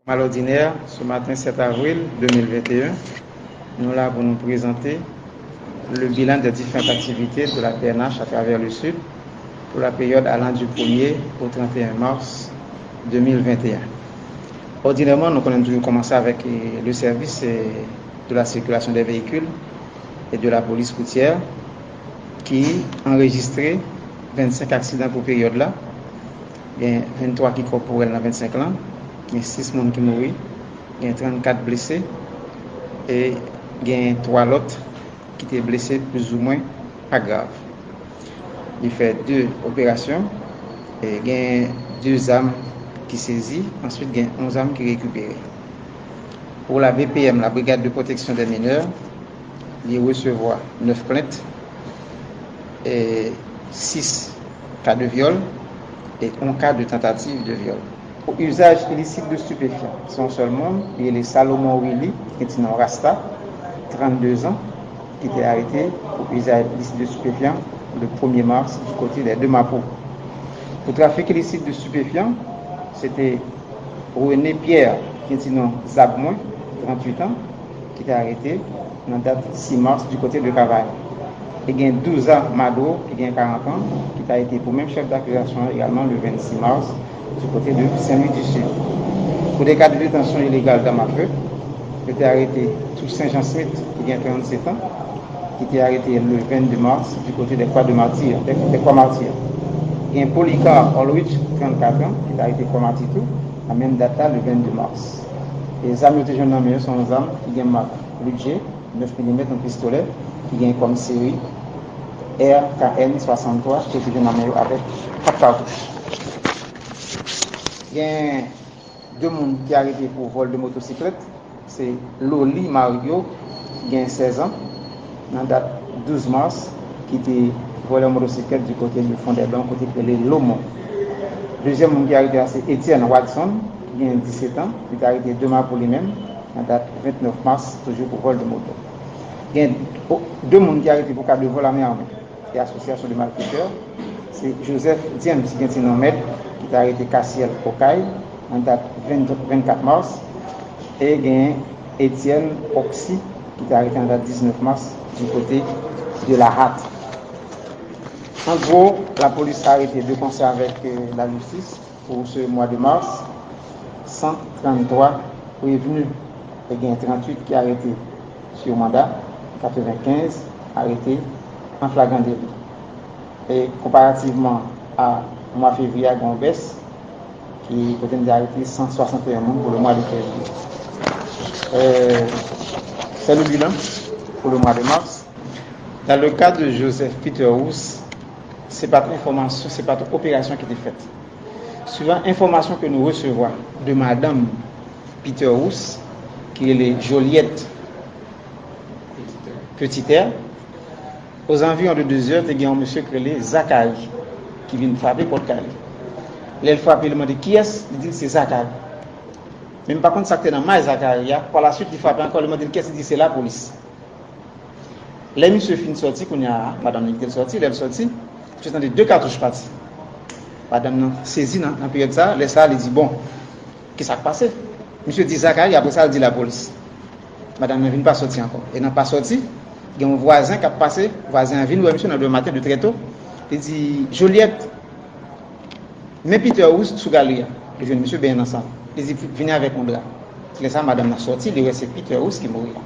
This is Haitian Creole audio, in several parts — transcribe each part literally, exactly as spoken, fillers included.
Comme à l'ordinaire, ce matin sept avril deux mille vingt et un, nous là pour nous présenter le bilan des différentes activités de la P N H à travers le Sud pour la période allant du premier au trente et un mars deux mille vingt et un. Ordinairement, nous connaissons toujours commencer avec euh, le service euh, de la circulation des véhicules et de la police routière qui enregistrait vingt-cinq accidents pour période-là. Gen venntwa ki kòporèl nan vennsenk lan, gen sis moun ki mouri, gen trannkat blese, e gen twa lòt ki te blese plizoumwen pa grav. Li fè de operasyon, e gen de zam ki sezi, answit gen yon zam ki rekipere. Pou la B P M, la Brigade de Protection des Mineurs, li resevwa nèf plent, e sis ka de vyòl e yon ka de tantativ de vyòl. Pou izaj ilisit de stipefyan, se yon sèl moun, li rele Salomon Willy, ki gen ti non Rasta, trannde zan, ki te arete pou izaj ilisit de stipefyan le premye mas du kote de Demapo. Pou trafik ilisit de stipefyan, se te René Pierre, ki gen ti non Zab Mwen, tranntuit an, ki te arete nan dat sis mas du kote de Kavayon. E gen Douza Madro, ki gen karant an, ki te arete pou menm chèf dakizasyon an egalman le vennsis mas du kote de Saint-Louis du Sud. Pou de ka de detansyon ilegal dam a fe, yo te arete Toussaint Jean Smith, ki gen trannset an, ki te arete le vennde mas du kote de Kwa de Mati, de, de Kwa Mati. Gen Polycarpe Ulrich, trannkat an, ki te arete Kwa Mati tou, nan menm dat la, le vennde mas. E zam yo te jwenn nan men yo, se yon zam ki gen mak Ludger, nèf milimèt, yon pistolè, ki gen kòm seri R K N swasanntwa, ki te jwenn nan men yo avèk kat katouch. Gen de moun ki arete pou vòl de motosiklèt, se Loli Mario, ki gen sèz an, nan dat douz mas, ki te vòlè motosiklèt du kote de Fondèblan, kote ki rele Lomon. Dezyèm moun ki arete a se Etienne Watson, ki gen disèt an, li te arete demen pou li menm, nan dat vennèf mas, toujou pou vòl de moto. Gen o, de moun ki arete pou ka de vòl a men ame e asosyasyon de malfetè, se Joseph James, ki gen ti non Mèt, ki te arete Cassiel Okay, nan dat venn, vennkat mas, e gen Etienne Oxy, ki te arete nan dat diznèf mas, du kote de Lahat. An gwo, lapolis arete de konsè avèk euh, lajistis pou se mwa de mas, san tranntwa prevni, e gen tranntuit ki arete sou manda, katrevenkenz arete an flagran deli. E konparativman a mwa fevriye a, gen yon bès ki kote n te arete san swasanteyen moun pou le mwa de fevriye. Euh, c'est le bilan pour le mois de mars. Dans le cas de Joseph Peter Rousse, se pa t enfòmasyon, se pa t operasyon ki te fèt. Suivant enfòmasyon ke nou resevwa de madanm Peter Rousse, ki rele Joliette Petitè, ozanviwon de de zè, te gen yon mesye ki rele Zakari, ki vin frape pòt kay li. Lè l frape, li mande kiyès, li di l se Zakari. Men m pa konn sa k te nan may Zakari a, pa la swit li frape ankò, li mande l kiyès, li di se lapolis. Lè misye fin sòti, kounye a, madanm li kite l sòti, lè l sòti, misye tande de katouch pati. Madanm nan sezi nan, nan peryòd sa, lè sa, li di, bon, ki sa k pase? Misye di Zakari, apre sa, l di lapolis. Madanm nan vin pa sòti ankò. E nan pa sòti, gen yon vwazen k ap pase, vwazen an vin wè misye nan demen maten de trè to. Li di, Joliette, men Peter Rousse sou galri a. Li jwenn misye benyen nan san. Li di, vini avèk yon dra. Lè sa, madanm nan sòti, li wè se Peter Rousse ki mouri a.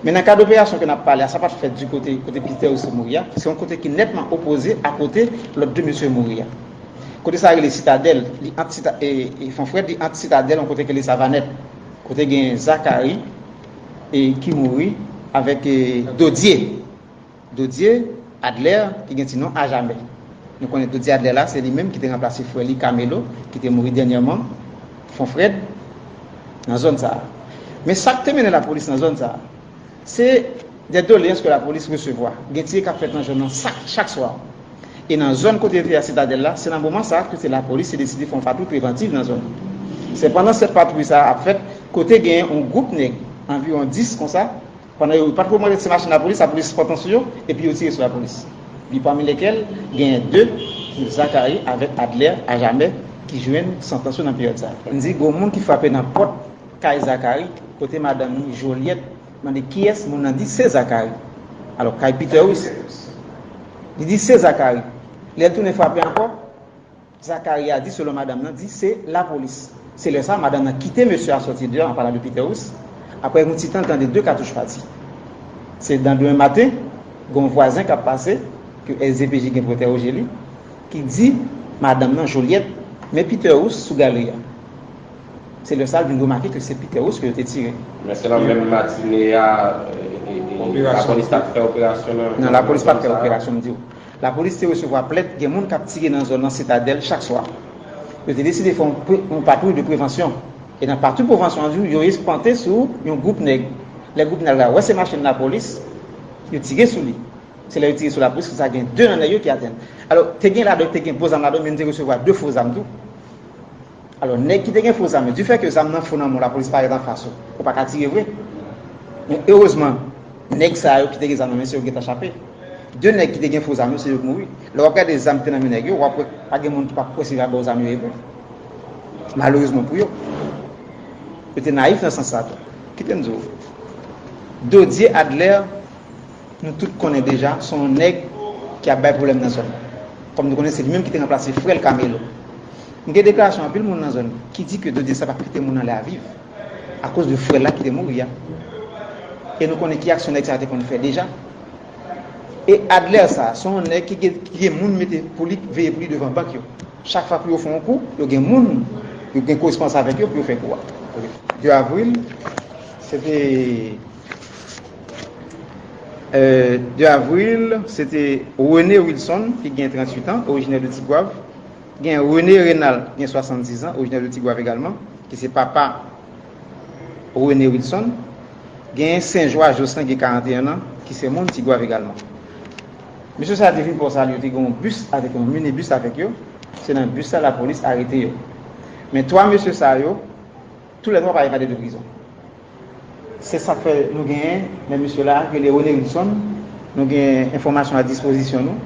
Men nan kad operasyon ke n ap pale a, sa pa t fèt di kote, kote Peter Rousse mouri a. Se yon kote ki nètman opoze a kote lòt de mesye mouri a. Kote sa rele Sitadèl, li ant Sita, e, e Fonfrèd, li ant Sitadèl, yon kote ki rele Savanèt. Kote gen Zakari, e, ki mouri avèk, e, Dodye. Dodye Adler, ki gen ti non Ajamè. Nou konnen Dodye Adler la, se li menm ki te ranplase frè li Kamelo, ki te mouri dènyèman, Fonfrèd, nan zòn sa a. Men sa k te mennen lapolis nan zòn sa a, se de doleyans ke lapolis resevwa. Gen tiye k ap fèt nan zòn nan chak, chak swa. E nan zòn kote yo te a Sitadèl la, se nan moman sa a ke se lapolis te deside fè yon patwouy prevantiv nan zòn nan. Se pandan sèt patwouy sa a ap fèt, kote gen yon gwoup nèg, anviwon dis konsa, pandan yo pa t remòke ti machin lapolis, lapolis pran tan sou yo, epi yo tire sou lapolis. Epi pami lekel, genyen de, Zakari avèk Adler Ajamè, ki jwenn santans yo nan peryòd sa a. M di, gen yon moun ki frape nan pòt kay Zacharie, kote madanm li, Joliette, mande kiyès, moun nan di se Zacharie. Alò, kay Peter Russe. Li di se Zacharie. Lè l tounen frape ankò, Zacharie a di, selon madanm nan, di se lapolis. Se lè sa a, madanm nan kite mesye a sòti deyò, an palan de Peter Russe. Apre yon ti tan, l tande de katouch pati. Se nan demen maten, gen yon vwazen k ap pase, ke S D P J gen pou entèwoje li, ki di madanm nan, Joliette, men Peter Russe sou galri a. Se lè sa a, l vin remake ke se Peter Russe ke yo te tire. Men se nan menm matine a, e, e, e, lapolis t ap fè operasyon nan... Non, lapolis pa t fè operasyon, m di w. Lapolis te resevwa plent, gen moun k ap tire nan zòn nan Sitadèl chak swa. Yo te deside fè yon pre-, yon patwouy de prevansyon. E nan patwouy prevansyon an, yo espante sou yon gwoup nèg. Lè gwoup nèg la wè se machin lapolis, yo tire sou li. Se lè yo tire sou lapolis, konsa gen de nan nèg yo ki atenn. Alò, te gen ladan, te gen gwo zam ladan, men nou te resevwa de fo zam tou. Alò, nèg ki te gen fo zam yo, difè ke zam nan fo nan men w, lapolis parèt anfas ou, ou pa ka tire vre. Men erezman, nèg sa yo ki te gen zam nan men yo gentan chape. De nèg ki te gen fo zam yo, se yo k mouri. Lè w ap gade zam ki te nan men nèg yo, w ap wè pa gen moun ki pa kwè se vagabon zam yo ye vre. Malerezman pou yo. Yo te nayif nan sans sa tou. Kite m di w. Dodie Adler, nou tout konnen deja, se yon nèg ki ap bay pwoblèm nan zòn nan. Kòm nou konnen, se li menm ki te ranplase frè l Camelo. M gen deklarasyon anpil moun nan zòn nan ki di ke Dodie sa p ap kite moun nan la viv akoz de frè l la ki te mouri a. E nou konnen ki aksyon nèg sa a te konn fè deja. E Adler sa, se yon nèg ki gen, ki gen moun mete pou li, veye pou li devan bank yo. Chak fwa pou yo fè yon kou, yo gen moun, yo gen korespondans avèk yo pou yo fè kou a. De avril, se te, euh, de avril, se te René Wilson, ki gen tranntuit an, orijinè de Tigwav. Gen René Renald, gen swasanndiz an, orijinè de Tigwav egalman, ki se papa René Wilson. Gen Senjwa Jocelyn, gen karanteyen an, ki se moun Tigwav egalman. Mesye sa yo te vin Pòsalye, yo te gen yon bis avèk yo, yon minibis avèk yo. Se nan bis la, lapolis arete yo. Men twa mesye sa yo, toulètwa pa evade de prizon. Se sa k fè nou genyen, men mesye la, rele René Wilson, nou gen enfòmasyon a dispozisyon nou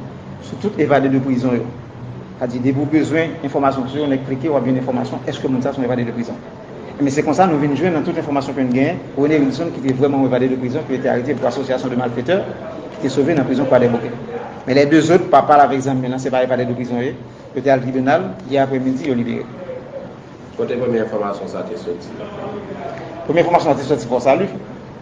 sou tout evade de prizon yo. Sa di, depi w bezwen enfòmasyon sou yo, nèk klike, w ap jwenn enfòmasyon, èske moun sa se yon evade de prizon. Men se konsa nou vin jwenn nan tout enfòmasyon ke n genyen, René Wilson ki te vrèman yon evade de prizon, ki te arete pou asosyasyon de malfetè, ki te sove nan prizon Kwa Dèboukè. Men lè de zòt, papa l avèk zanmi l lan, se pa evade de prizon yo ye, yo te al tribinal, yè aprèmidi, yo libere. Kote premye enfòmasyon sa te soti la? Premye enfòmasyon sa te soti Pòsalye.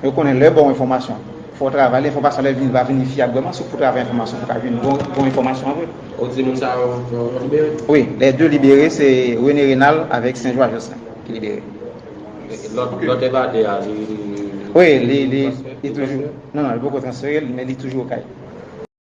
Yo konnen lè yo ba w enfòmasyon, fò w travay. Lè enfòmasyon lè vini, va vini fyab vrèman, se pou w travay enfòmasyon pou w ka jwenn bon, bon enfòmasyon an vre. Ou di moun sa yo, yo, yo libere? Wi, lè de libere, se René Renald avèk Senjwa Jocelyn ki libere. E lòt, lòt evade a, li, li, li, wi, li, li, li toujou, non, non, li poko transfere, men li toujou Okayè.